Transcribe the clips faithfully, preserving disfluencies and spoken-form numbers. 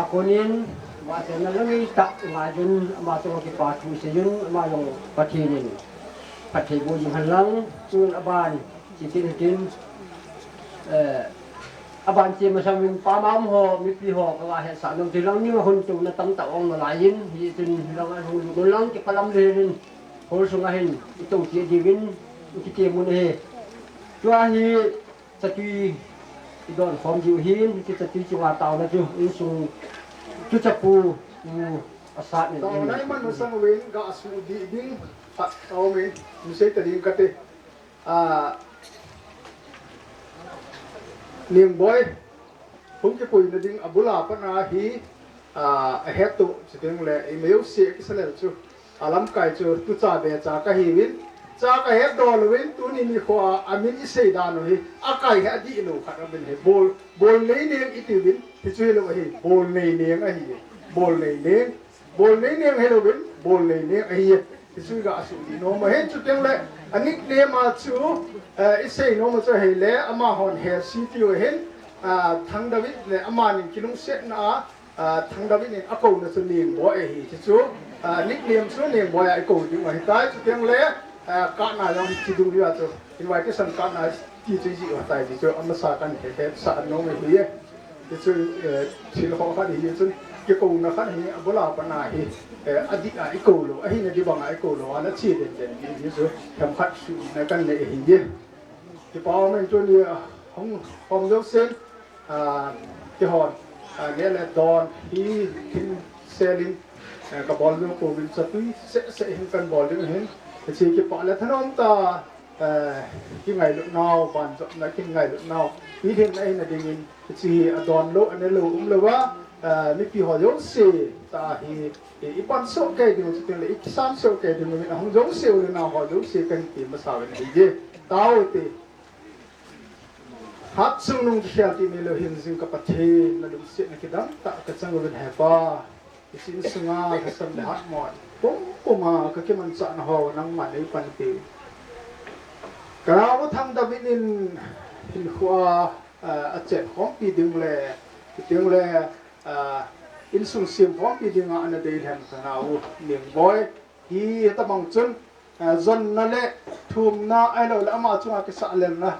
Konin, ama tena lang i tak nga jun, ama to kipa thu se jun, ama jong Pathen in phatthei boh jing hen lang, chun aban, chitin hitin, eh, aban che masang min pa ma um ho, mipi ho, ka ga hetsah nom thei lang, ning a hun touna tamtah um nalai in, hichun hilang a hung lut lang, kipa lam le hin, hall sunga hin, i to che diuvin, i kiti mun ahi. Tua hi, Chatui i don khom diu hin, hiche chatui chunga taona chu insung chu chapu, u, asat nen. Taona i man masang uvin ga su dih ding, khat a um in, hung sei ta ding kate. Ah, Ningboi, hung kipuina ding abul a pat a hi, ah, ahet u, chuteng le, i meusi a kisa lel chu. Alamkai chu tucha be cha kahiuvin, cha kahet dol uvin, tuni nikho a, amin i sei dan u hi, akai hi adih lou khat aum in hi, Bol, Bolneineng i tiuvin, hichu hilou ahi, Bolneineng ahi, Bolneineng, Bolneineng hilouvin, Bolneineng ahi, hichu ga su dih nom ahi, chuteng le, a nickname a chu, eh, i sei nom a chu ahile, amahon Hesi tiu ahin, ah, Thang David le, amanin kilungsetna a, Ah, Thang David in akouna chu Ningboi ahi, hichu, ah, nickname chu Ningboi a i kou ding ahitai, chuteng le, ah, kana jong hi chi dung dia chu, invitation kana ti chu i ji ahitai, ti chu amasa kan he, hetsah nom ahi e. Hichu, eh, thil ho khat hi chun, kikouna khat hi, abul a pat a hi, eh, adih a i kou lou, ahina ding bang a i kou lou, ana chi den den, ti hi chu, themkhat suna kan nei ahi e. Kipa um in tuni, ah, hung, hung jousen, Ah, kihon, ah, neh le don hi hin selin, eh, ka bol ding pouvin chatui seh seh hin kan bol ding ahin. Hiche kipah le thanom tah, eh, kingailut nau, banjopna kingailut nau. Hi hin ahina dingin, hiche hi adon lou, ane lou, um lou va, eh, mipi ho jouse tah hi, i, i pan soh kei ding, chuteng le i kisan soh kei ding, ahung jouse u le nau ho jouse kahin ti masa uvin ahi e. Tao te. Hatchungnung kikhel ti neilou hin jing ka Pathen, na lungsetna kidang tah ka chang uvin he Pa. Hiche insunga lhasam le hatmo pum pum a ka kimanchahna ho nangman nei panpi. Ka nao u Thang David in hinkho a ah, a chen khompi ding le, chuteng le, ah, insung sem khompi ding a ana dei lhem ka na u Ningboi. Hitabang chun, ah, jonna le thumna ahilou le ama chunga kisah lelna,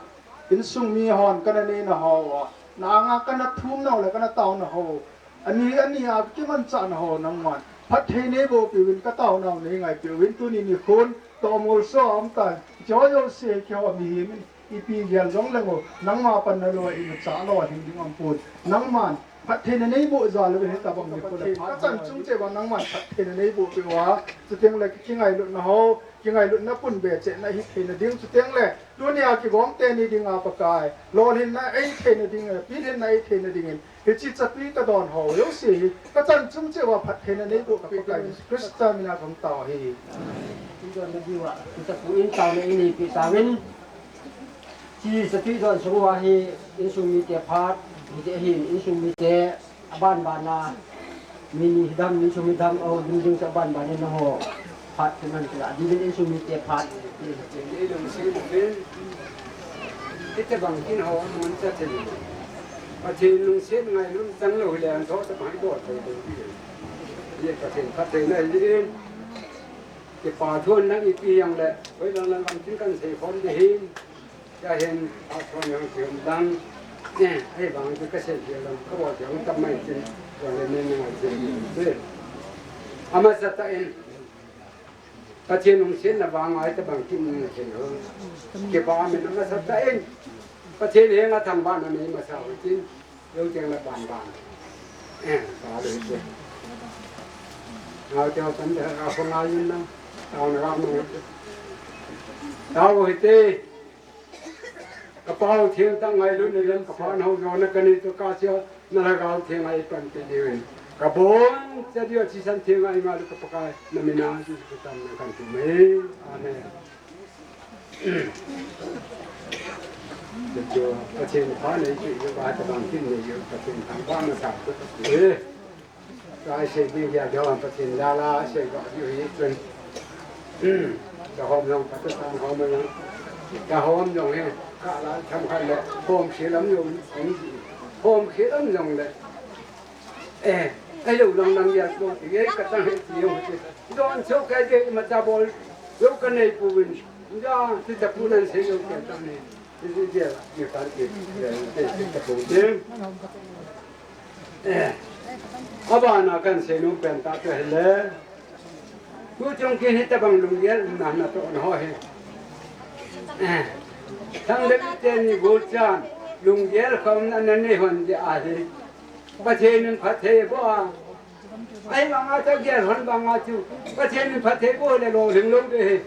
insung mi hon kana neina ho, na anga kana thumna le kana taona ho, ani ani a kimanchahna ho nangman phatthei neiboh peuvin, ka taona u neingaipeuvin, tuni nikhon tohmolso a um tan, jojo se keiho mihem in ipi gel jong leng u, nangma panna lou a imacha lolhing ding aumpon. Nangman phattheina neiboh jal uvin hitabang nikho le phat kachan chung cheh uva nangman phattheina neiboh peh uva, chuteng le kingailutna ho, kingailutna pun be chehna hi theina ding, chuteng le tunia kigom teni dinga Pakai lolhinna ei theina ding, pilhinna ei theina dingin hiche chapi kadon ho jouse hi kachan chung cheh uva phattheina neiboh peh Pakai Jesu Christa mina kahung tao ahi. Indonna diuva, hiche pu in taona ineipi tauvin. Hiche chapi don sung uva hi insung mite phat, hiti ahin insung mite abanbana, mi ni hidam, insung hidam, aho ding ding chu abanbana ho phat chu nan chu, adingin insung mite phat. Pathen lungset ngailut chang lou le, an tho tabang bol thei thei. Ye Pathen phattheina hi in. Kipa thu nang ipi jong le, hoilang lang lam tin kan sei khom ding ahin. Tia hin, a thon jong kium dang. Eh, ahivang chu kasei hi lang, kabol jong tam mai tin, jong le nen ngai tin. Amasa tah in, Pathen lungsetna vang a hitabang kin na thei ho. Kipa min amasa tah in, Pathen henga thangvahna nei masa u hitin. Lou teng le ban ban. Eh, ka lou te. Ngau te kan te a ko ngai yin na. Tao na ra mo. Tao hi te. Ka pau theng ta ngailutna lem ka pan ho jo na ka ni to ka sia na la gau theng ai pan te ni wen. Ka bon cha dio chi san theng ai ma lu ka Pakai na mina ji ka tam na kan tu mai. Amen. Pathen pha nei chu, Pathen thangvah masa. Eh. Ka sei ding hi a, Pathen lala sei va hi chun. Ka hom jong, Pathen hom jong. Ka hom jong hi, ka la tham khat le, hom se lam jong, hom se lam jong le. Eh, ai lo lang lang ya ko, ye ka tang he ti yo. Don so ka de ma ta bol. Yo ka nei pu win. Ya, ti ta pu nan se yo ka tang ne. Ti ti ya, ye ka ti. Ya, ti ti ta pu de. Eh. Abana kan sei nu pen ta to he le. Tu chung kin hitabang lunggel na na to na ho he. Eh. Thang le te ni go chan lunggel khom na na nei hon de a he. Pathen in phatthei boh a. Ahivanga ta gel hon vanga chu Pathen in phatthei boh le lolhing lou ding ahi.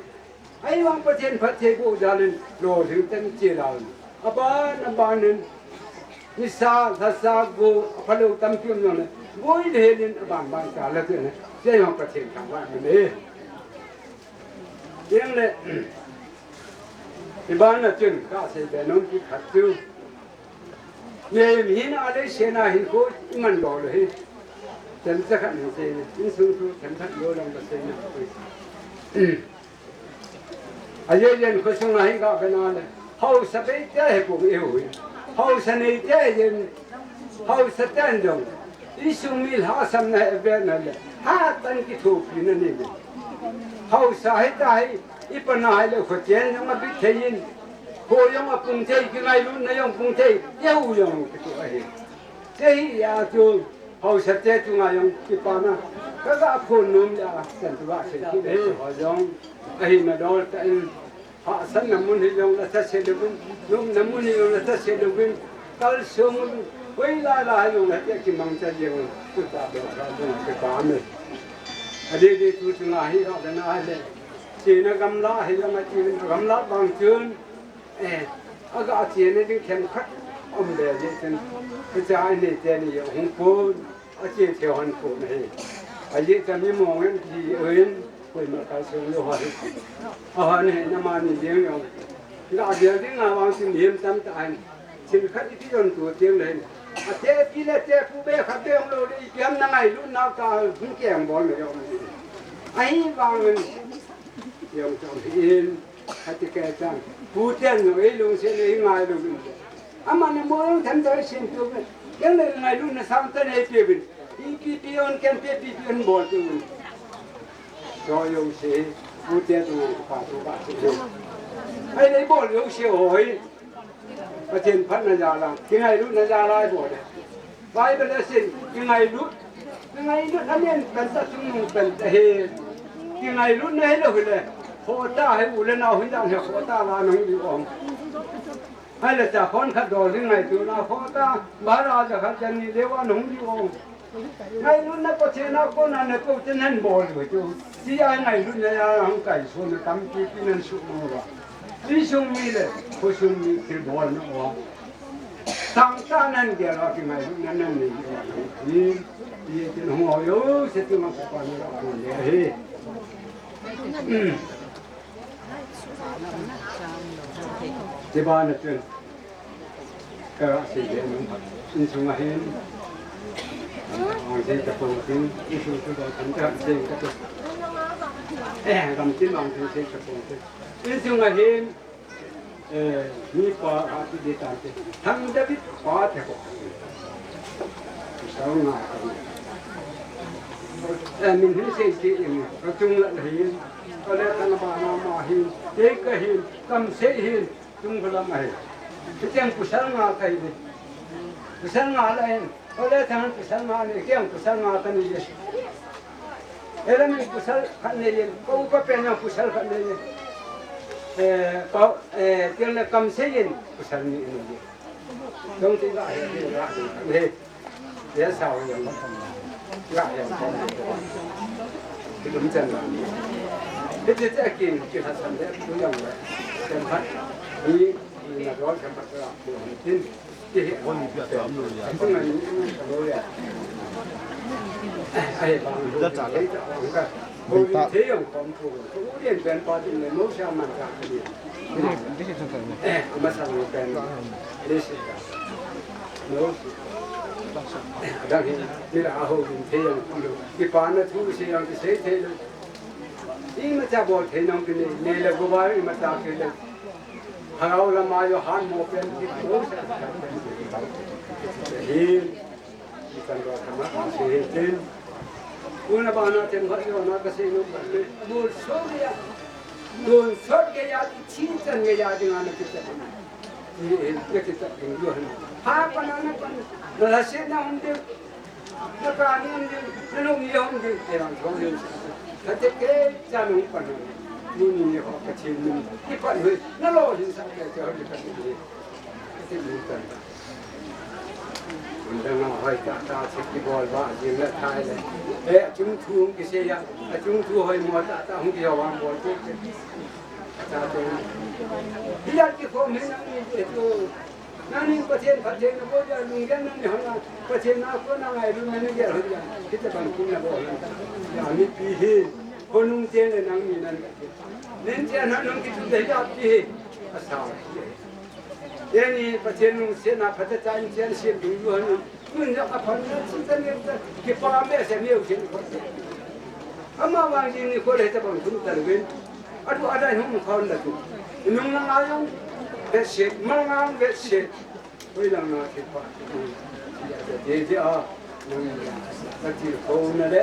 Ahivang Pathen phatthei boh jal in lolhing tah in che lai. Aban aban in nisa, lhasa, go, aphalou tampi um jong le, boi le hel in aban ban ta le chu ne. Che jong Pathen thangvah in ne. Jeng le, iban a chun ka sei be nom kit khat chu. Mihem hin a lei sena hin ko iman bol hi. Themcha khat hin sei, insung thu themkhat lo lang ba sei na. A ye yen kho sunga hi ga bena le. Haosa bei te he ko e hui. Haosa nei te yen. Haosa ten jong. Insung mi lhasam na he ve na le. Ha tan kithopi na ni. Haosa hi ta hi. I pana hai le kho chen jong a bit thei in, kho jong a pung thei, kingailutna jong pung thei, yeu jong kitu ahi. Che hi a chu, haosa te chunga jong kipana, ka ga khon nom le a, chan tu ga sei kit le ho jong, ahi na dol ta in, hahsatna mun hi jong la tha se le vin, lupna mun hi jong la tha se le vin, kalsong un, koi la la hi jong la te kimang cha jeng un, tu ta be ka jong kipa me. A de de tu chunga hi ga na le. Chena gamla hi jong a chena gamla bang chun, eh, a ga chena ding themkhat um be jeh chun, ka cha nei te ni jong hung pon, a che the hon pon hi. A jeh chun mi mong en ti uin, koima kalsong lou ho hi. A hon hi na mani jeng jong. Ga gel ding a vang chun him tam ta an. Thil khat i ti don tu tiang le. A te pi le te pu be khat be hung lou le i piam na ngailut nau ta hung keng bol me jong. Ahivangin jong chom hi in, khat i ke chang. Pu tian jong ei lungset le i ngailut in. Aman a mo jong themcha sin tu ve. Ken le ngailutna sang ta nei pe vin. Ipi pi on ken pe pi pi on bol tu vin. Cho yo se. U te tu pa tu ba se. Ai le bol yo se hoi. Pathen phatna jal a. Kingailutna jal a bol le. Bible a sin, kingailut. Kingailut amen pen ta chung nung pen ta he. Kingailutna hilou hile. Khota he u le nau hin dan he khota la nung di om. Hai le cha khon khat dol ding ngai tu na khota, bara ja khat jan ni le wa nung di om. Ngailutna Pathen a kona na ko chen han bol u chu. Ti a ngailutna a hung kai so na tampi pi nan su mo ba. Insung mi le, khosung mi thil bolna o. Sangtah nan gel a kingailutna nan nei. Ni, ni tin hung ho yo, se tu ma pa ni la ko le he. Hmm. Ti ba na tin. Ka se de ni. Insung a hin. Ang se ta ko tin, insung tu ba kan ta se ka tu. Eh, gam tin ang se ta ko tin. Insung a hin. Eh, mi pa a ti de tante. Thang David pa te ko. Sao nga. Eh, min hin sei ti in. Ka chung la hin. Ka le thang ba na ma hin. Te ka hin. Kam sei hin. Chung ko la ma hin. Ti teng kusal nga ka hin. Kusal nga la hin. Ole thang pasal nga ni, kei jong pasal nga kani le. Ele min pasal khat nei le, ko upa pen jong pasal khat nei le. Eh, pa, eh, kei le kam sei in pasal ni ni le. Dong ti ga he, ga he. Ye sao ye. Ga he. Ki dum chan la. Ki ti ti kin, ki ha san le, tu jong le. Kan phat. Ni, ni na dol kan phat la. Tin. Imacha bol thei nang kini, nei le gubai imacha kile. Harau lama Johan mo pen ki ko sa. Hin, ikan ro kama se hin tin. Una bana tem ba yo na ka se no ka le. Dun sot gaya. Dun sot gaya, chin chan gaya dinga na kita. Ni na kita ding yo na. Ha pa na na pa. Na la se na hum de. Na ka ni hum de. Na lo ni hum de. Te ran thong de. Ka te ke cha no pa na. Ni ni ni ho ka chin ni. Ki pa ni. Na lo hin sa ke te ho de ka ni. Undang a hoi tah tah se kibol ba jing le thai le. Eh, achung thu hung kisei a, achung thu hoi mo tah tah hung kihou a bol tu. Tah tu. Hilai kikhom hi nangni tu. Nangni Pathen, Pathen na ko ja lungjan nangni hona. Pathen na ko na ngailu nangni ja hona. Kita bang kin na bol. Ya mipi hi. Khonung te le nangni nan. Nin te na nang kitu de ya pi hi. Asa. Teni Pathen lungsetna phatechan chen sem ding u ahi. Tun jong aphatna chu tani ta kipah behseh neo chen ko. Ama vang jing nikho le tabang thum tan ven. Adu adai hung khon la tu. Nung lang a jong behseh, mang lang behseh. Hoilang na kipah. Ya de de a. Nung ya. Kati ko na le.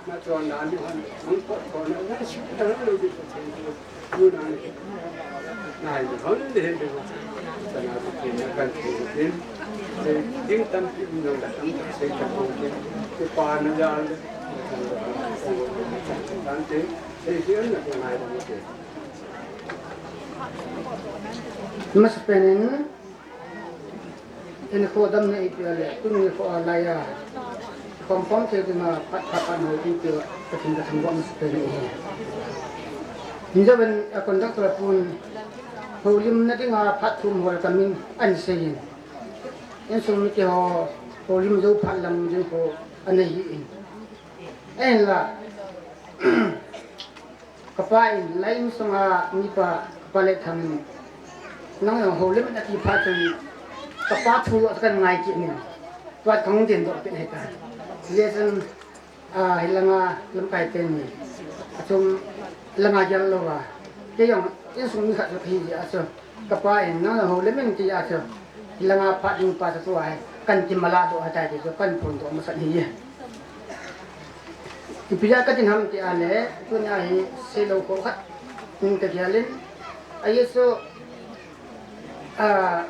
Na chon dan ni hon, hon ko ko na, na shu na hon lo di ko chen ko. Ko na ni. Na ni hon de de ko. Sana ko chen na kan ko chen. Se ding tam pi no da tam se ka ko chen. Ko pa na ya le. Dan te, se se na ko na da mo ke. Mas penin Hinkho damna eipeh le, tuni nikho a laiya, khom khom thei dinga phat phat phat hou ding tia, Pathen kathangvah masa pen ahi. Hinjovin a conductor pun, houlimna dinga phat thum hol kamin ahin seiyin. Insung mite ho, houlim jou phat lang ding ho, anei hi in. Ahinla, Kapa in, lai insunga mipa, kapa Letthang in, nang jong houlim in ati phat chun, kapa thu joh kan ngai kit in, tua kahung dingdoh peh ahitai. Hijeh chun, a, hilanga lamkai teni, achung langa gel louva, kei jong insung mi khat chu kahi jeh a chu, kapa in, nang jong houlim in ti a chu, Hilanga phat ding pa chu ahi, kan kimaldoh ahitai ti chu kan phondoh masat ahi. Ipi jeh a katin ham ti ahile, tunia hi seilou khat in kagel in, ahi chu, ah,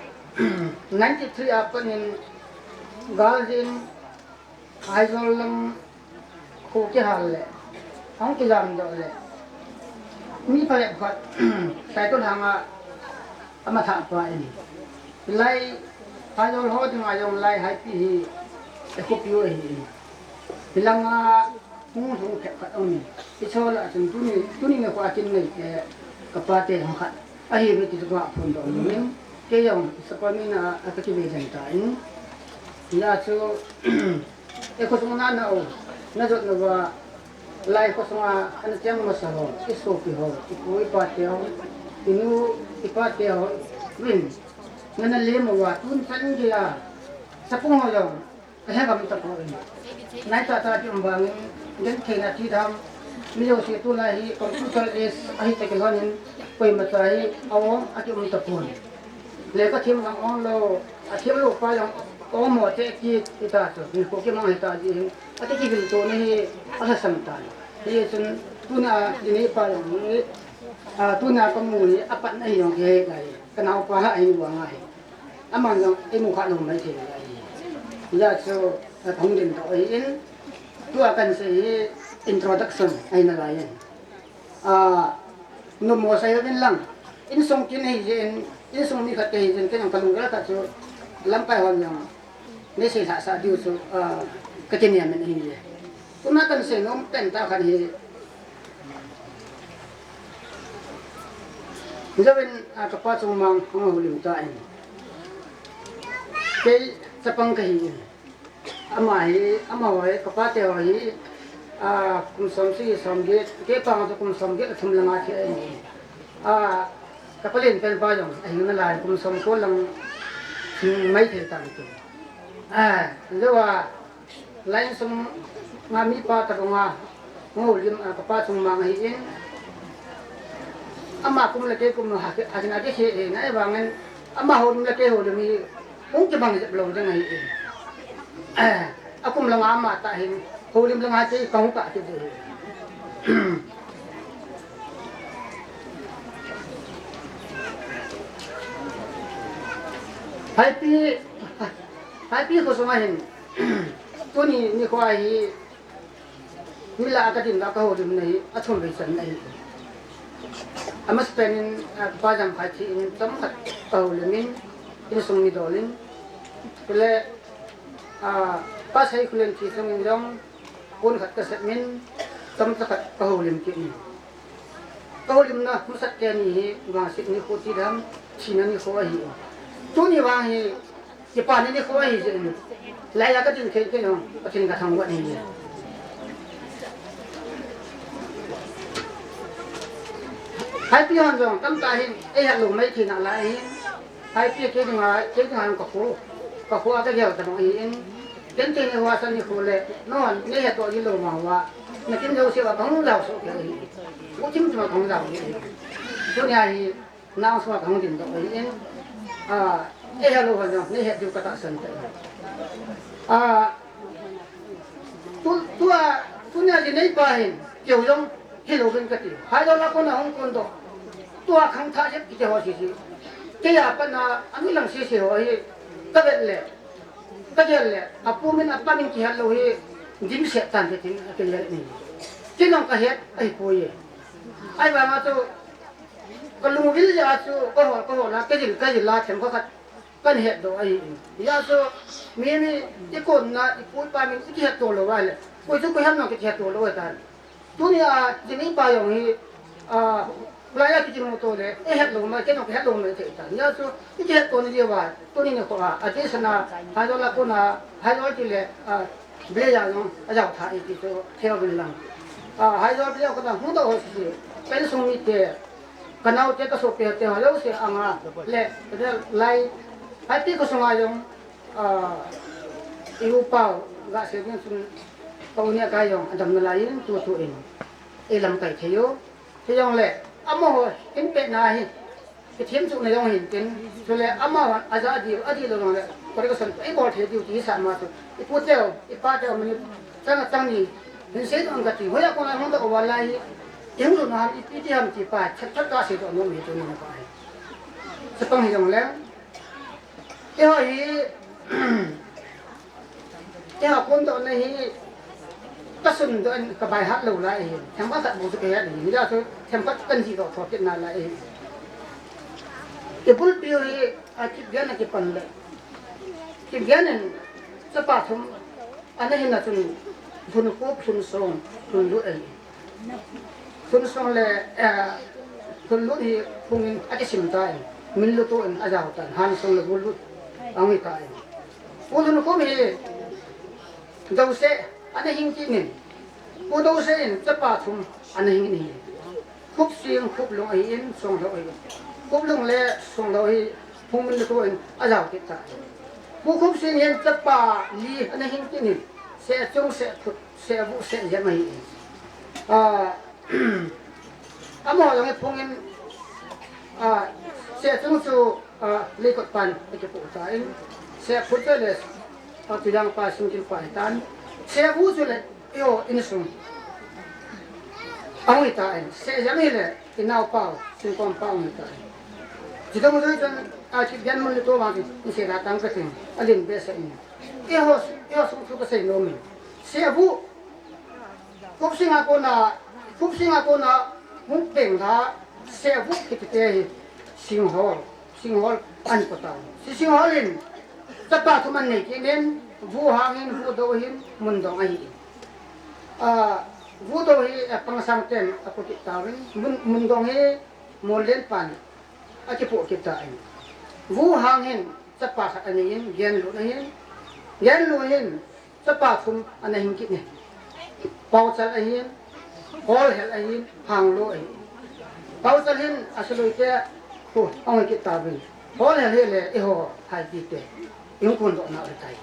ninety-three a pat in gal jin, Aizawl lang kho kihal le, ahung kijamdoh le, mi phabep khat, Saikul hanga ama thah pa in, hilai Aizawl ho dinga jong lai Haipi hi, i khopi u ahi in. Hilanga hung lhung phabep khat um in. Hiche lah a chun tuni, tuni nikho a kin neite, kapa te hung khat ahiuve ti chu kaphondoh nom in, kei jong sapa mina a kakivei jeng tan. Hia chu, e khosung na nao, najot nauva, lai khosunga ana cheng masa ho, i sopi ho, i pu i pa te ho, i nu i pa te ho, vin, nana lem uva, tun chan geiya, sapung ho jong, Ka he gam tapoi. Nai tah tah kium vangin, gentheina ti dam, mi jouse tulai hi computer age ahi tah kilhonin, koima cha hi aum a kium tapon. Lekha thiem vang aum lou, athiem lou pa jong aum mo te kiti ta chu, mi ko kimang hita ji hin, ati kivil to na hi alhasam tan. Hichun, tuna dinei pa jong hi, a, tuna kamu hi, apatna hi jong hi lai, ka naopa ahi vang ahi. Aman jong eimu kha lou maithei lai. Hijeh chun, a, kahung ding toh ahin, tua kahin sei hi introduction ahi nalai in. A, nommo sei uvin lang. Insung kin ahi jeh in, insung mi khat kahi jeh in, kei jong kalunggel khat chu lamkai hon jong nei seilhah sah diu chu, a, kakinem in ahi. Tuna kahin sei nom pen tah khat hi, Jouvin, a, kapa chungmang ahung houlim tan. Kei chapang kahi in. Ama hi, amaho hi, kapa teho hi, a, kum somsagi somget, kei pang chu kum somget le thum langa thi ahi. A, ka palen pen pa jong, ahing nalai kum somko lang, hmm, maithei tan ti. A, jouva, Lai sunga mipa tabanga houlim, a, kapa chungmang ahin. Ama kum le kei kum ha, ha, hina kihe, hina ahivangin ama houlim le kei houlim hi hung kibang jep lou ding ahin. A kum langa ama tah hin, houlim langa kei kahung tah kit ding ahi. Haipi, Haipi khosunga hin, tuni nikho hi, mi lah a kadin uva kahoulimna hi, achom vei chan ahi. Amasapen in, a, Pa Jamkhai thi in, chomkhat kahoulim in, insung mi dol in. Chule, a, Pa Seikhoulen thi sung in jong, pon khat kasep in, chomcha khat kahoulim kit in. Kahoulimna masat teni hi vangset nikho ti dam, thina nikho ahi. Tuni vang hi, kipana nikho ahi jeh in. Laiya kadin thei kei jong, Pathen kathangvah in ahi. Haipi hon jong, tamtah hin, eihet lou maithei nalai hin. Haipi kei dinga, kei dinga kakho, kakho a kagel tabang ahin. Ken kei nikho a san nikho le, non, neihet doh ji lou ma uva. Nakin jousea kahung jao soh kei ahi. Uchim chima kahung jao kei ahi. Tunia hi, nang sunga kahung ding doh ahin. A, eihet lou hon jong, neihet diu katahsan tai. A, Tu, tua, tunia dinei pa hin, keu jong, hilou vin kati. Haidola kona hung kondoh. Tua khangthah jep kiti ho sese. Keiya patna, ami lang sese ho hi, kavet le, kagel le, apu min apa min kihet lou hi, dimset tan kati, akigel ni. Kei jong kahet, ahipoi. Ahivanga chu, kalungvil jeh a chu, kahol, kahol a, kajil, kajil a, themkhat khat. Kahin hetdoh ahin. Hijeh chun, mi, mi, ikonna, ipu ipa min, ikihetto lou ahile. Koi chu koi ham jong kihetto lou ahitan. Tunia, dinei pa jong hi, a, laiya kikimuto le, eihet lou mai, kei jong kihet lou mai thei tan. Hijeh chun, ikihetto ni diuva, tuni nikho a, adisana, Haidola kona, Haidol tile, a, Bleija jong, ajao tha iti chu, theo vin lang. A, Haidol Bleija kona, hung doh ho sese, pen sung mite, Ka naote ka sopi te ho jouse anga le, le lai, Haipi khosunga jong, a, i u pau, ga se ding chun, ka u neh kai jong, adam nalai in, tu tu in, i lamkai thei u. Hijongle, amaho, in pet na hi, Kithem chu na jong hin tin, chule ama aja di, adi lo jong le, correction, i bol thei diu ti sa ma chu. I pu teu, i pa teu, mani, chang, chang ni, hin sei jong ka ti, hoiya kona hung ta over lai, i hung lhun ham, i pi ti ham ti pa, chat chat ka sei to nom hi chu ni pa hi. Chapang hi jong le, eiho hi, Kei a kon dohna hi, ka sun doh in ka baihat lou lai ahi. Themkhat khat bou chu ka het ahi. Hijeh chun themkhat kan jih doh thou kit nalai ahi. Kibulpiu hi, a, Kipgen a kipan le. Kipgen in chapa thum ana hin a chun, Lhunkhup, Lhunsong, Lhunlut ahi. Lhunsong le, eh, Lhunlut hi phungin a kisim tan, Minluto in a jao tan, Hansong le Vulut ahung hi tan. Pu Lhunkhup hi Douse ana hing kit in, Pu Douse in chapa thum ana hing in ahi. Khupsing, Khuplung ahin, Songlhou ahin. Khuplung le Songlhou hi phung Minluto in a jao kit tan. Pu Khupsing hin chapa li ana hing kit in, Sehchung, Sehphut, Sehvu, Sehjem ahi. Ah, amaho jong hi phungin, ah, Sehchung chu, ah, Leikot pan a kipoh tan, Sehphut chu le, ah, Tuijang pa, Singkil pa ahi tan, Sehvu chu le, eiho insung ahung hi tan, Sehjem hi le, inaopa u, Singkom pa ahung hi tan. Chutobang jeh chun, ah, Kipgen mun le to vang chu, in sei da tang ka tin, a len behseh in. Eiho, eiho sung thu ka sei nom in. Sehvu, Khupsing a kona, Khupsing a kona hung peng lha, Sehvu kiti te hi, Singhol, Singhol an ko tan. Hiche Singhol in, chapa thum ana nei kit in, Vuhang hin, Vudou hin, Mundong ahi. Ah, Vudou hi, ah, Pangsang ten a ko kit tauvin, Mun-, Mundong hi, Mollen pan a kipoh kit tan. Vuhang hin chapa khat ana nei in, Genlut ahin. Genlut hin chapa thum ana hing kit in. Paochal ahin, Holhel ahin, Hanglo ahin. Paochal hin a suloi te khu ahung hi kit tauvin. Holhel hi le eiho Haipi te. Hung kon doh nau ahi tai.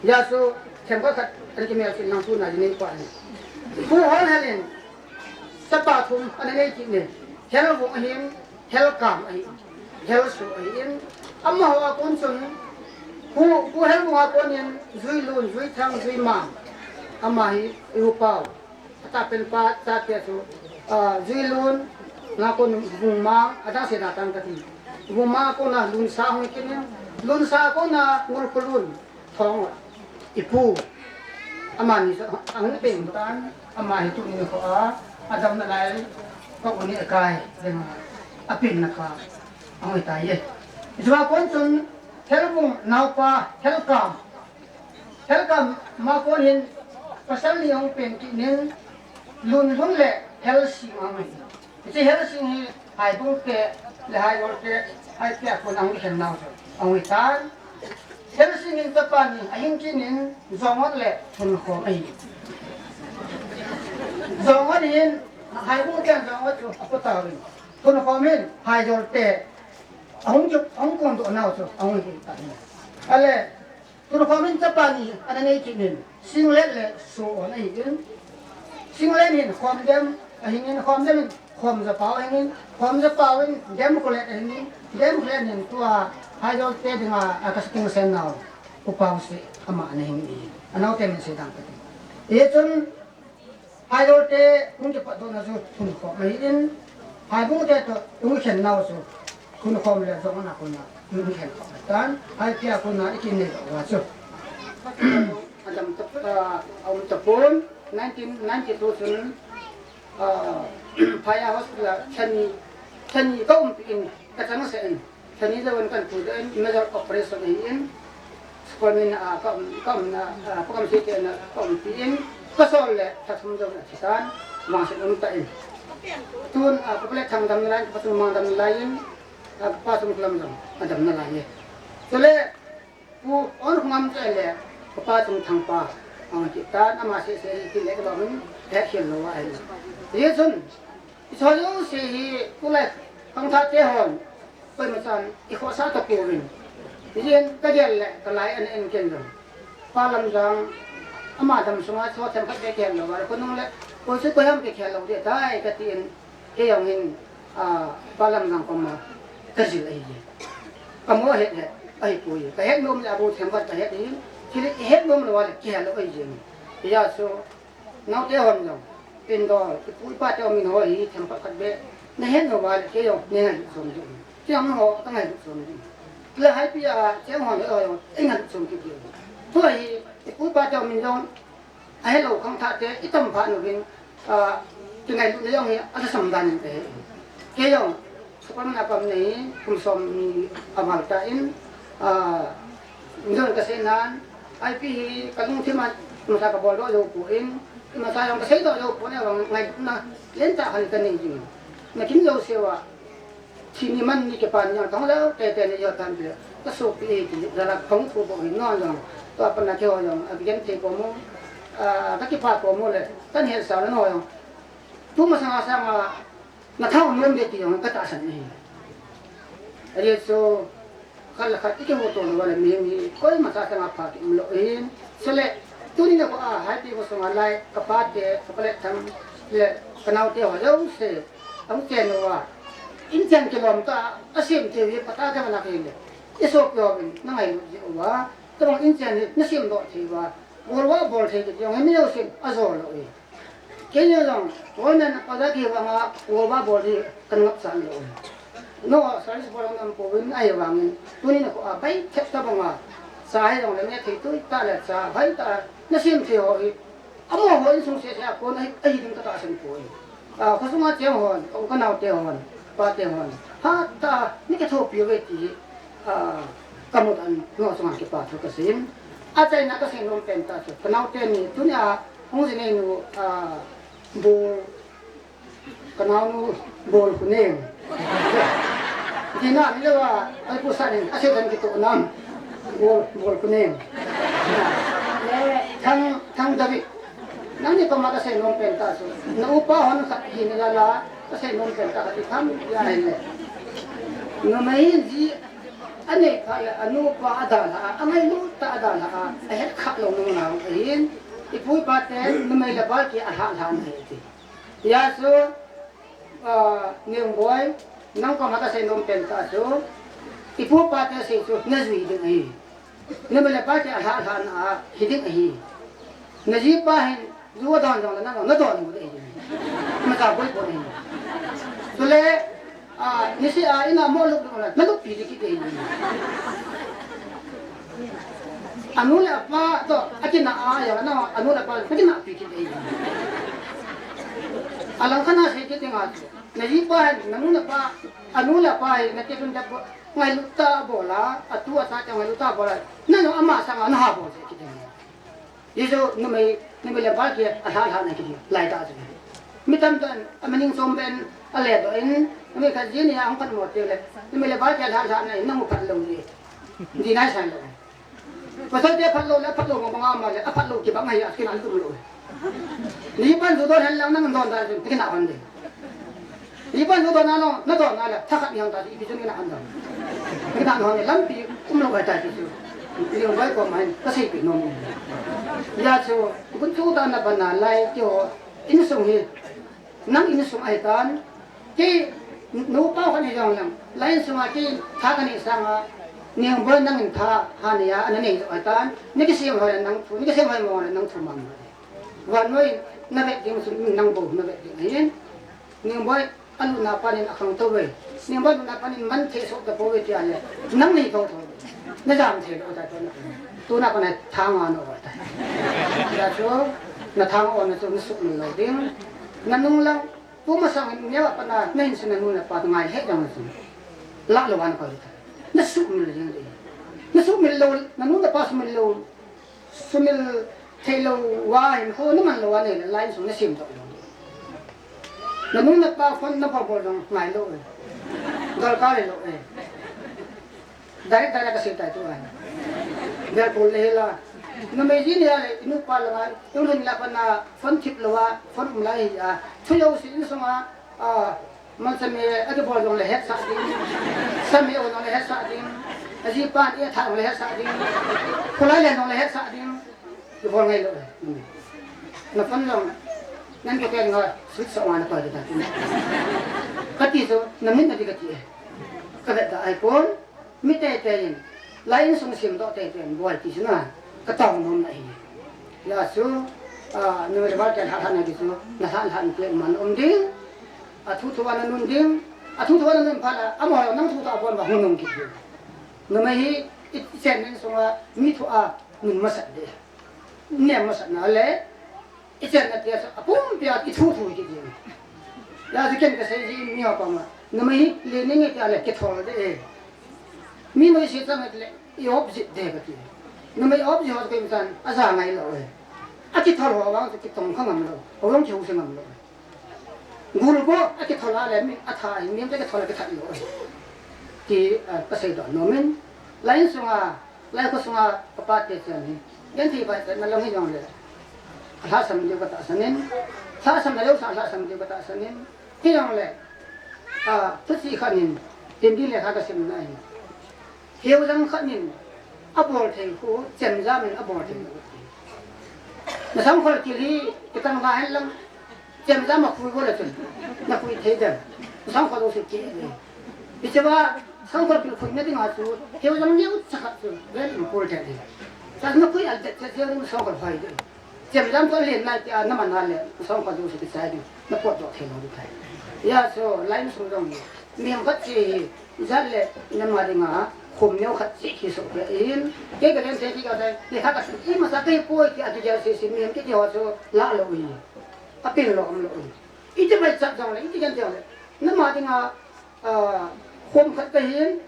Hijeh chun themkhat khat ana kimel kit nang tuna ji nei pa ni. Pu Holhel in chapa thum ana nei kit in. Helvung ahin, Helkam ahin, Helsu ahin. Amaho a kon chun, Pu, Pu Helvung a kon in, Juilun, Juithang, Juimang. Ama hi, i upa u. Atapen pa chate chu, ah, Juilun, na kon Vungmang, adang sei da tang ka ti. Vungmang a kona Lunsa hung kit in, Lunsa a kona Ngulkhulun, Thong, i pu. Amani chu ahung peng tan, ama hi tuni nikho a, adam nalai, ka u ni akai, ding a, apen na kha, ahung tai ye. Jua kon chun, Helvung naopa, Helkam, Helkam ma kon hin pasal ni ahung pen kit in, Lunlhun le Helsing ahung hi. Hiche Helsing hi Haibung te le Haijol te, Haipia kon ahung kikhen nau chu ahung hi tan. Helsing in chapa ni ahing kit in, Jongot le Thunkhom ahi. Jongot hin Haibung te Jongot chu apo tauvin. Thunkhom hin Haijol te ahung chu, ahung kon doh nau chu ahung hi tan. Ale, Thunkhom in chapa ni ana nei kit in, Singlet le Soon ahin. Singlet hin Khomdem ahing in, Khomdem in Khomjapao ahing in, Khomjapao in Demkholet ahing in, Demkholet hin tua Haijol te dinga a kasting sen nau, U Paosi, ama ana hing in. Anao te min sei dang kati. Hichun, Haijol te hung kipat dohna chu Thunkhom ahin, Haibung te toh hung khen nau chu Thunkhom le Jongot a kona hung khen khom tan, Haipia kona i kinei doh uva chu. Adam tap, ah, um tapon, nineteen ninety-two chun, ah, Phaya Hospital a thani, thani ka umpi in, ka changseh in. Thani jouvin kan puidoh in, major operation ahin, Superman a ka um, ka umna, a, Pakamsei te na ka umpi in, ka sol le, tha thum jouvin athi tan, vangset um tan. Tun, a, Pu Paletthang dam nalai in, Pu Pathangmang dam nalai in, a, Pu Pathanglam jong adam nalai e. Chule, Pu Onkhongam te le, Pu Pathangthang pa, ahung thi tan, ama seh seh hi le ka ba min, he khel lou ahi. Hichun, i choi jouse hi, tulai, khangthah te hon, Koima chan, i khohsah tapouvin. Hijeh in ka gel le, ka lai ana en ken jong. Pa Lamjang, ama dam sunga choi themkhat beh kikhel lou, a, khonung le, koi chu koi ham kikhel lou ding tai, ka tin, kei jong hin, a, Pa Lamjang koma. kajil ahi. Kamo het het ahipoi. Kahet nom le abou themkhat kahet in. Chule ihet nom lou le kihel lou ahi. Hijeh chun naote hon jong, pindol, ipu ipa te min ho hi themkhat khat beh nahet nom le kei jong nangailut chom ding. Kei jong nangho kangailut chom ding. Le Haipi a cheng hon jong eingailut chom kit ding. Tua hi ipu ipa te min jong ahelou khangthah te itam phat uvin, ah, kingailutna jong hi alhasam dan in kahe. Kei jong, Superman a pam nei, kum som ni aval tan, ah, midang kasei nan, Haipi hi kalungthim a, masa kabol doh jou poi, masa jong kasei doh jou poi, ahivang ngailutna lentah khat kanei jing. Nakin jouse uva, Thi ni man ni kipan jong tong lou, tete ni jo tan pia. Kasopi e ti, jala kong thu bou hin non jong. Tua pan a keiho jong, abigen thei ko mo, ah, kakipah ko mo le, kahin hetsah le no jong. Tu masang a sang a, nathang nom de ti jong, katahsan e. Ajeh chu, khat le khat, ikimuto lou le, mi, mi, koima cha chang a pha kium lou hin. Chule, tuni nikho a, Haipi kho sunga lai, kapa te, kapa le thang, le, kanaote ho jouse. Ahung chen uva, inchen kilom tah a, asem thei u hi phatah a kiman a kile. Isopi hovin, nangailut jeh uva, tabang inchen hi nasem doh thei uva, bol uva bol thei kiti jong hi mi jousen ajo lou e. Kei jong, government order kivang a, bol uva bol hi kangap chan lou e. No, service bol ang am pouvin ahivangin, tuni nikho a, bai thep tabang a, cha hijongle me thei tui tah le cha, bai tah, nasem thei ho hi, Amaho insung sese a kon ahi, ahi ding katahsan poi. Ah, khosunga cheng hon, u kanaote hon, pate hon. Hatah a, nei kithopi uve ti, ah, kamu tan, nangho chunga kipathu kasei in. Achaina kasei nom pen tah chu, kanaote ni, tunia, hung ji nei nu, ah, bu, Kanaonu bol khu neng. Dina ni lewa, ai pu sa ning, ase dan kito nam. Bol, bol khu neng. Le, thang, thang David. Nangni koma kasei nom pen tah chu. Na upa hon khat hina jal a, kasei nom pen tah khat i tham, ya hin le. Numei ji, anei phat le, anu pa adalha a, angailut tah adalha a, ahet kha lou nung nau ahin. Ipu ipa te, numei le bal ki alha lha na hi ti. Hijeh chun, ah, Nungboi, nang koma kasei nom pen tah chu, ipu ipa te sei chu najui ding ahi. Numei le pa te alha lha na hi ding ahi. Najipa hin ju adon jong le nang nadon u ding ahi. Imacha boi boi ahi. Chule, Ah, niseh a, ina mo luk luk la, nalukpi ding kiti. Anu le apa toh, akinah a, ya, na, anu le apa, nakinahpi kiti. Alang khat a sei kiti nga chu. Najipa hin, nanu le apa, anu le apa hin, nati tun dap, ngailut tah bol a, atu asa tah ngailut tah bol a. Nanu ama sanga, naha bol kiti. Hijeh chun numei, numei le bal ki alha lha na kiti, lai tah chu. Mi tamtah in, amaning chom pen, ale doh in, numei khat ji ni a hung phat mo teng le, numei le bal ki alha lha na in, nang u phat lou ji. Di nai san lou. Pasal te phat lou le, phat lou bang bang ama le, aphat lou kibang ahi, akin an tum lou. Ni pan ju don hen lang nang don da chu, kina hon de. Iban ju don a no, nadon a le, thakhat ni hang ta, ipi chu ni na han don. Ni na hon lampi, um lou hai ta ti chu. Ni hung bai ko mai, kasei pi nom. Hijeh chun, gun chu ta na ban a lai ti ho, insung hi, nang insung ahi tan, kei, nupa khat ni jong lang, lai insung a kei, tha kanei sang a, Nungboi nangin tha, ha nei a, ana nei jo ahi tan, ni kisem hoi nang thu, ni kisem hoi mo nang thu mang. Vannoi, na vet ding chu, nang bou, na vet ding ahin. Nungboi, alutna panin akhang tou ve. Nungboi lutna panin man thei soh ta pou ve tia le. Nang nei tou tou. Na jam thei lou ta tou na. Tuna kona thang a na o ta. Hijeh chun, na thang o na chu na sumil lou ding. Na nung lang, tu masang in neo a pat na, na hin sin na nu na pa ngai he jang na chu. La lou an ko ta. Na sumil ding ding. Na sumil lou, na nu na pa sumil lou. Sumil thei lou va hin kho na man lou a nei le lai sung na sim doh lou. Na nu na pa phone na pa bol dong ngai lou e. Darkar lou e. Direct direct ka sim tai tu ai. Bel bol le la. Numei ji ni a le nu pa la ngai. Tu lun la pa na phone thip lou a phone um lai hi a. Thu yo si in sung a. A, man same, a kibol jong le hetsah ding. Same o jong le hetsah ding. Ajipa in e tha jong le hetsah ding. Khulai len jong le hetsah ding. Kibol ngai lou. Na phone jong. Nan ko ken nga, switch off na pa de ta. Kati so, na min na di kati e. Ka vet da ahipon, mi teitei in, lai insung semdoh teitei in bol ti chu na, ka tao nom na ahi. Hijeh chun, ah, numei le pa te lha lha na ti chu, na lha lha na ti man um ding, athu thu a na nun ding, athu thu a na nun phat a, amaho nang thu thu a bol uva hung nung kit ding. Numei hi, i, i chen insung a, mi thu a nun masat ding. Nem masat na le, i chenna tia chu apumpi a i thu thu kit ding. Hijeh chun ken ka sei ji mi ho pa ma. Numei hi le ning e tia le kithol de e. Mi noise chang le i op jit de ka ti. Numei op ji ho ka im chan a ja ngai lou e. A kithol ho vang chu kitong kha ngam lou. Ho jong kihouse ngam lou. Gul ko a kithol a le mi a tha mi te kithol a kithat lou e. Ti, ah, ka sei doh nom in. Lai insung a Lai kho sunga ka pa te chen hi, genthei vaichatna lang hi jong le, a lhasam diu ka tahsan in, lhasam na jouse a lhasam diu ka tahsan in, hi jong le, a, thuchih khat in, Hindi lekha ka simna hi. Hiu jang khat in, a bol thei khu, chemjam in a bol thei khu. Na sangkhol kil hi, kitang va hen lang, Chemjam a khui go le chun, na khui thei dem. Sangkhol jouse kile. Hiche va, sangkhol pil khuina dinga chu, hiu jang neo cha khat chu, very important hi. Cha na khui al det che che ding sangkhol hoi ding. Chemjam to len nai tia na man a le, sangkhol jouse kichai ding. Na potdoh thei lou ding tai. Hijeh chun, lai insung jong hi, mihem khat che hi, jat le, na ma dinga, khum neo khat che hi so pe in. Kei ka len thei kei ka dai, lekha ka sim, ima sa kei poi tia tu jat se se mihem kiti ho chu, la lou hi. Apin lou um lou. Iti vaichat jong le, iti genthei jong le. Na ma dinga, ah, khom khat ka hin,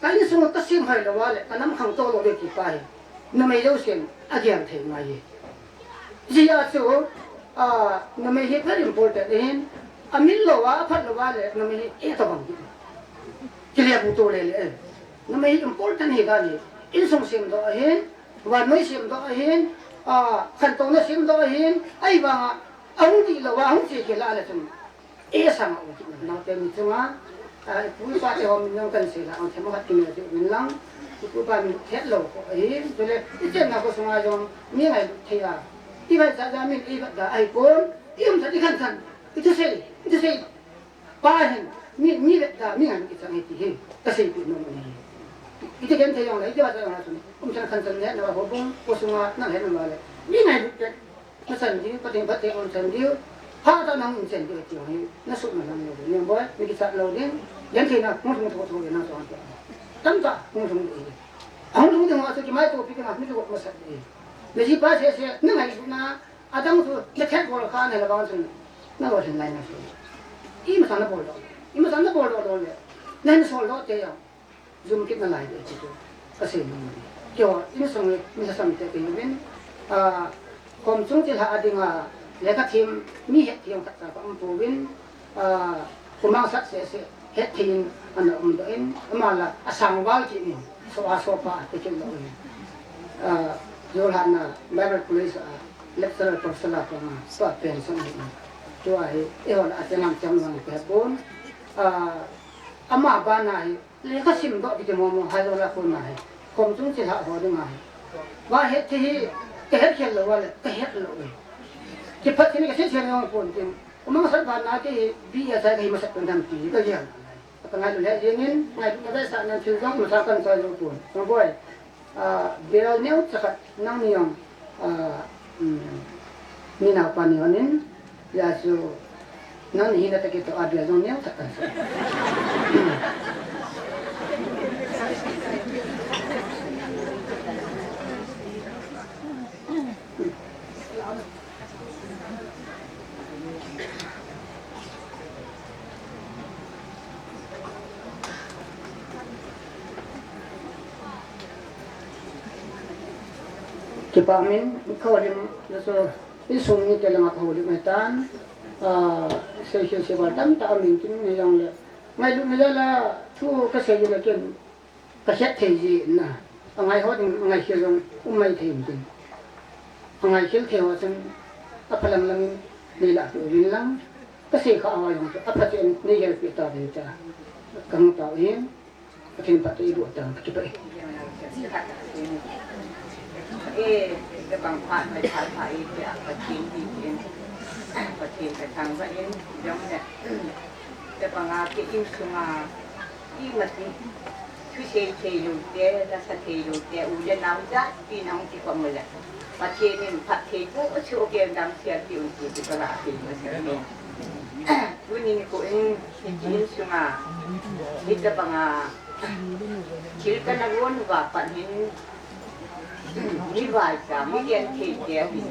ka insung ka sem hai lou va le, ka nam khangtou lou ve ti pa hi. Numei jousen, a genthei ngai hi. Hijeh chun, ah, numei hi very important ahin, a min lou va, a phat lou va le, numei hi e tabang hi. Kile bu to le le. Numei hi important hi dan hi. Insung semdoh ahin, vannoi semdoh ahin, ah, khantouna semdoh ahin, ahivanga, Ahung dih lou a, ahung che kit a le chun. E sang a um kit naute mi chunga, a, ipu ipa te ho min jong kan sei la, ahung themkhat kimel ding min lang. Ipu ipa min het lou ko ahi, chule, i chenna kho sunga jong, mi ngailut thei a. I vet cha cha min i vet da ahipon, i um than i khan than, i thusei, i thusei. Pa hin, mi, mi vet da, mi ngailut i chang ahi ti hi, ka seipeh nom ahi. I ti genthei jong le, i ti vet cha jong le chun, um chan khan chan le, na va ho bung, kho sunga, na le na va le. Mi ngailut te. Na chan diu, Pathen phatthei um chan diu. Phatah nang in chan diu ti hi. Na sut na lang lou ding. Neng boi, mi kichat lou ding. Gentheina, hung lhung tho tho ding na chon. Tamtah, hung lhung ding. Hung lhung ding ho chu kimai to pi ding a, mi lu masat ding. Na jipa sese, na ngailutna, adang chu, na thet bol kha na la bang chun. Na lo thin lai na chu. Ima sa na bol doh. Ima sa na bol doh lou le. Na hin sol doh te jong. Jum kit nalai ding ti chu ka sei nom e. Keiho insung mi lhasam te kei uvin, ah, khom chung chilhah a dinga lekha them mi hethem khat cha ka um pouvin, ah, khomang sat sese hethem in ana um doh in, ama la asang val kit in, so a so pa te kei lo in. Ah, Jorhat na Bible College a lecturer professor la panga, so a pension in. Tua hi, eiho la a tenam chang lang pe pon. Ah, ama bana hi, Lekha sim doh kiti momo, hai lo la khun na hi. Khom chung chilhah ho ding ahi. Va het thei hi, ka het khel lou va le, ka het lou e. Kiphat thei ni ka seiset jong pon tin. Umang sat va na ke hi, B A sa ka hi masat pon tham ti, ka jia. Ka ngailu le jing in, ngailutna ve sa nan thil jong masa kan sa jong pon. Jong boi. Ah, bel neo cha khat nangni jong, ah, um, mi nao pa ni hon in, hijeh chun nangni hina toh kitoh a bel jong neo cha khat. Kipah min, ka houlim, jouse, insung mite langa ka houlim ahitan, ah, sei sei sei val tamtah amin tin ni jong le. Ngailutna jal a, thu ka sei le ken, Ka het thei ji na, a ngai ho ding, a ngai khel jong um mai thei in tin. A ngai khel thei ho chun, a pha lang lang in nei lah peh uvin lang, ka sei kha ho jong chu, a pha chu in nei gel peh ta uvin tia, ka hung tao in, Pathen phatthei i boh tang, ka kipah e. E, ka bang phat mai phat phat e, tia, Pathen hi in, Pathen ka thangvah in, jong le, ka bang a, ka insung a, Imati, thusei thei lou te, lasa thei lou te, u le nao jat pi nang ti ko mo le. Pathen in phatthei boh soh kei un damsel peh un ti ti ka la thei mo se. Tuni nikho in, hiche insunga, hitabanga, thil kana gon uva pat hin, mi vaicha, mi genthei te ahi.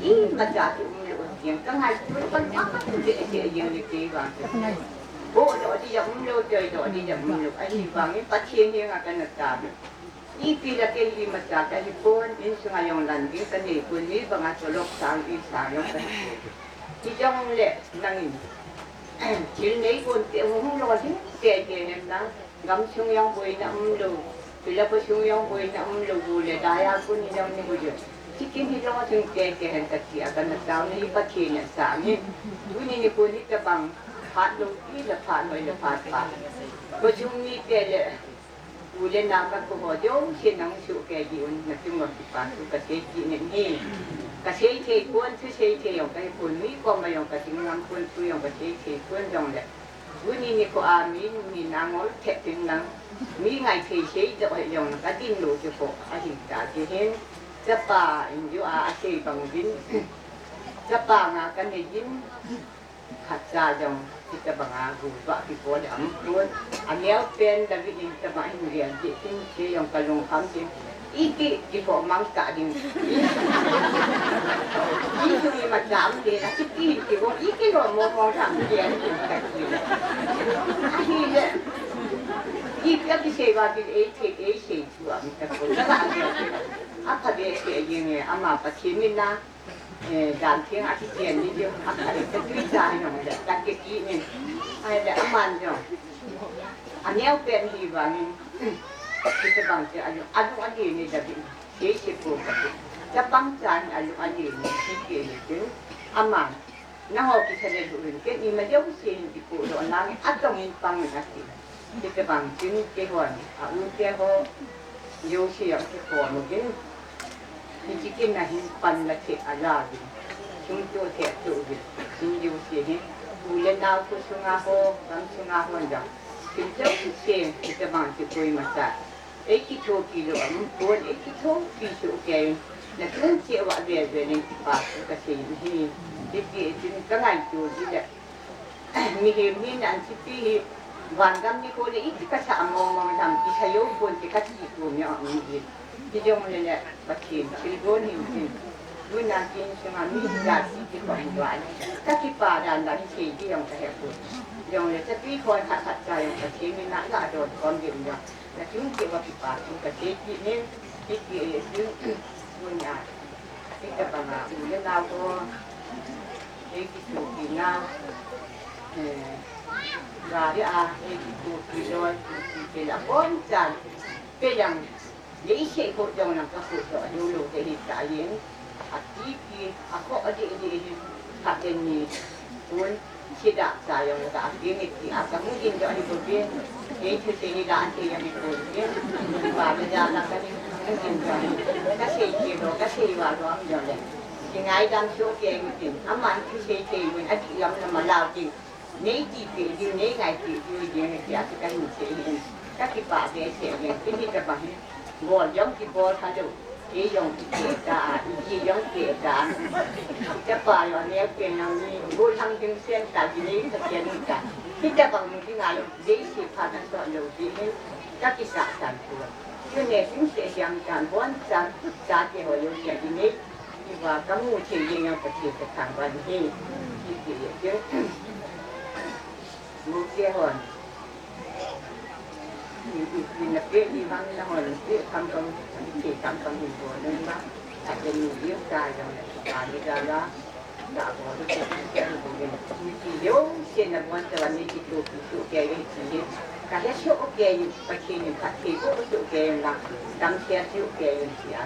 Imacha chu umlou jeng, ka ngaito pan pa ka tu de de jeng le kei vang. Bohdoh ding jong umlou, choidoh ding jong umlou. Ahivangin Pathen henga kana tao. Ipi la kei imacha kahi pon, insunga jong lan ding kanei pon, mi banga cholok sang, i sang jong kahi pon. Hijongle nangin thil nei kon te hung lolhing teitei hen lang. Gamsung jong boina umlou, Philippines sung jong boina umlou, bu le daya kun hi jong ni bu jo. Chicken hi lolhing teitei hen kati a kana tao na hi Pathen in asang in. Tuni nikho hitabang phat lou ti le phat noi le phat pha. Khosung mite le u le nao ka ko ho jouse nang soh kei ding un nachung uva kipa thu kasei kit in ahi. Kasei thei pon, thusei thei jong kahi pon, mi koma jong kading ngam pon, thu jong kasei thei pon jongle. Tuni nikho a mi, mi nangol thei tin lang, mi ngaithei sei joh hi jong kadin lou chu ko ahi ta ti hin. Chapa in ju a, asei bang uvin. Chapa nga kanei in, khatcha jong hitabanga gu ba kibol le aum pon. Aneo pen David in tabang hin gel ding tin, che jong kalung kham tin. Iti, iti ho mang ta ding. Iti imacha um le, iti, iti ho, iti ho mo mo tham le, iti ka ti. Ahile. Ipi a kisei uva ti ei thei, ei sei chu a mi ta ko. Apha behseh jeng e, ama Pathen in na, eh, dan theng a kichen ni chu, apha le ka tui cha jong le, ka kiti ni. Ahile aman jong. Aneo pen hi vangin, hitabang chu alung, alung alen ni David. Kei se ko kati. Chapang chan alung alen ni, kei kei ni chu. Aman, nangho kisa le lhuh in, ken ima jouse hin kipuidoh nange, atong in pang in ati. Hitabang chun keihon, a u te ho, jouse jong kikhom uvin. Hiche kin a hin pan la thei ala uvin. Sum to thei to uvin. Chun jouse hin, u le nao khosunga ho, gamsunga ho jong. Chun jouse, hitabang chu koima cha. Eikithopi lou aum pon, eikithopi soh kei un. Nachung cheh uva vel vel in kipa thu kasei in ahi. Hiti chun ka ngaito ji le. Mihem hin an chipi hi vangam nikho le iti kasah mong mong ham kisa jou pon ti kati pon jong aum ji. Hijongle le Pathen thilgon hin tin. Tuna kin sunga mi jati ti ko in vale. Ka kipa dan dan sei ji jong kahe pon. Jongle chapi khon khat khat cha jong Pathen in na la don kon jin jong. Nachung cheh uva kipa thu kasei kit in, hiti e, tun, tun a, hitabanga, u le nao ho, eikithopi na, eh, gari a, eikithopi loi, kiti la, abonchan, kei jong, leiset ho jong lang kakhuhdoh lou lou te hita jeng, ati ti, akhoh adih dih hin, khat le ni, tun, Sida cha jong le ka apeng e ti a kamu jing doh ahi bou ve. Kei thusei hi la an thei jong ahi bou ve. Pa le ja la kamu jing doh ahi. Kasei thei lou, kasei va lou am jong le. Kingaidam soh kei u tin. Aman thusei thei u in adih lam lam a lau tin. Nei tipeh diu, nei ngaipeh diu jeng e ti a chu kahin sei hin. Kakipah behseh jeng. Tin hitabang hi. Bol jong kibol kha lou. Kei jong kipeh ta, iji jong peh ta. Chapa jong aneo pen jong ni, gollhang ding sen ta, ji nei ta ken ta. Hitabang mu ding a lou, leiset phat a sot lou ding hin, kakisah tan pon. Tuni sim seh hiam tan, bonchan, chate ho jouse a ji nei, iva kamu thei jeng jong Pathen kathangvah in ahi. Kipeh jeng. Mu te hon. Ina pe ni bang na hon pe kam kam, pe kam kam hin bol na ba. Ate ni liu ka jong na ka ni ga la. Ka bol ni ke ke ni bol ni. Ni ki yo se na bon ta ni ki to ki to ke ni ki ni. Ka he so ke ni pa ke ni pa ke ko so ke na. Dam ke so ke ni ki a.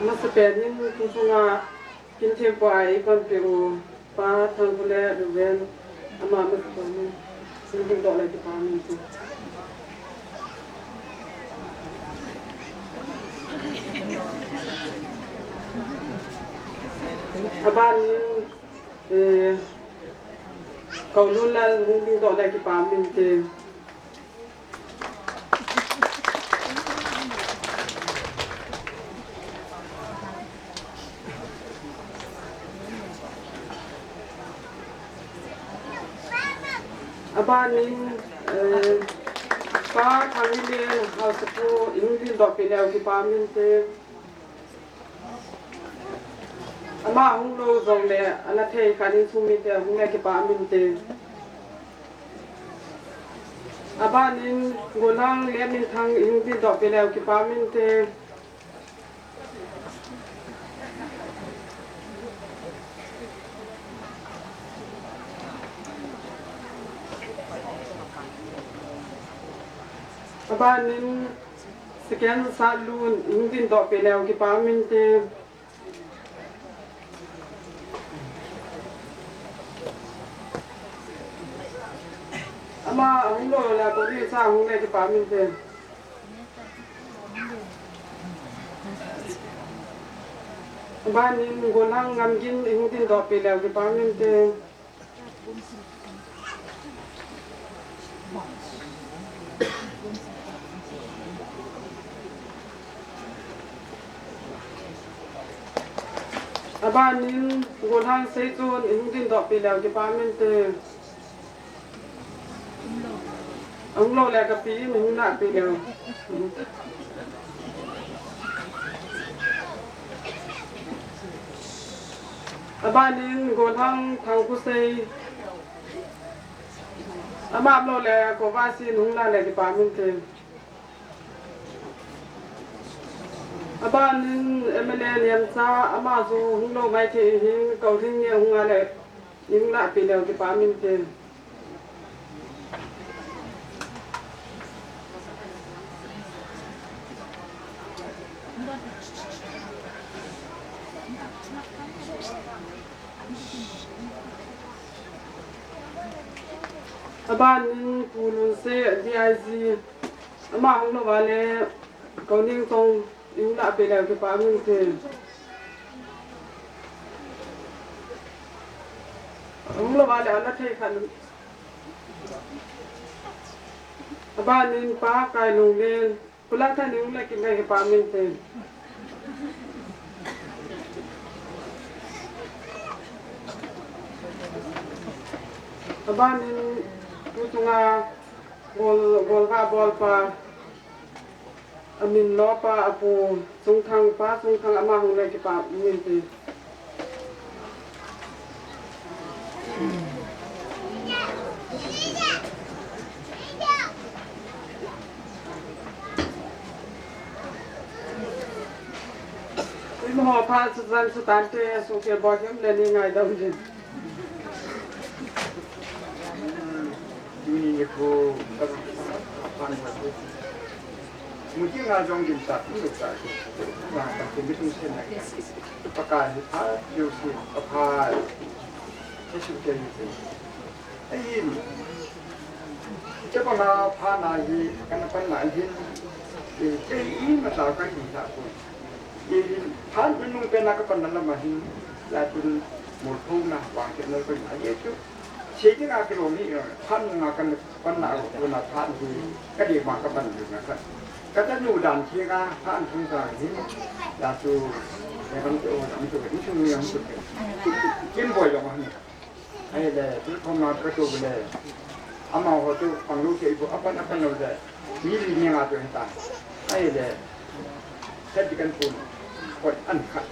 Masapen in, kum sunga kin thempu a i panpi u. Pa Thangkhule Ruben, ama masa pa min, singing doh le kipah min te. Abanin, eh, Kaulunlal, singing doh le kipah min te. Abanin, eh, Pa Thangile, haosapu, singing doh peh leu kipah min te. Ama hung lou jongle, ana thei khat in sum mite, hung le kipah min te. Abanin, Golhang Letminthang, singing doh peh leu kipah min te. Abanin, Second Satlun, singing doh peh leu kipah min te. Ama hung lou le, koni sa hung le kipah min te. Abanin Golhang Ngamgin, singing doh peh leu kipah min te. Abanin Golhang Seichon, singing doh peh leu kipah min te. Hung lou le kapi in hung lah peh leu. Abanin Golhang Thangkhosei. Ama lou le Kovasin hung lah le kipah min te. Abanin M L A Niamcha, ama chu hung lou mai thei hin, Kaulhing nge hung a le, hung lah peh leu kipah min te. Abanin Pu Lunsei, D I G, ama hung lou va le, Kauningchong, hung lah peh leu kipah min te. Hung lou va le, ana thei khat. Abanin Pa Kailunglen, Pu Langthaneng le kipah min te. Abanin tu chunga bol, bol va bol pa, amin lo pa, apu Chungthang, Pa Chungthang, ama hung le kipah min te. Imo pha chu jan chu tante, su ke bo kem le ni ngaidam jin. Tuni nikho, ka, ka, ka, ka, ka, ka, Muji nga jong gin ta, ni ta, nga ta, ki mi tung sen na. Pakai ni pha, yu si, pa pha. Jesu ke ni se. Ai ni. Ke pa nga pha na hi, ka na pan na hi. E, ke i ma ta ka hi ta ko. E, pha ni nung pe na ka pan na la ma hi. La tun mo thong na, wang ke na ko na ye tu. Che ni nga ke lo ni, pha ni nga ka na Pan na ro, ko na phan hi, ka di ma ka pan hi na ka. Ka ta nu dan thi ka, phan thung ka hi, la tu, ne ban tu, dam tu, in chung ni ang tu. Kim boi long han. Ai le, tu thong na ka tu le. Ama ho tu, pang lu ke ibu, apan, apan lo le. Ni li ni nga tu ta. Ai le. Sa di kan pun. Ko an khat.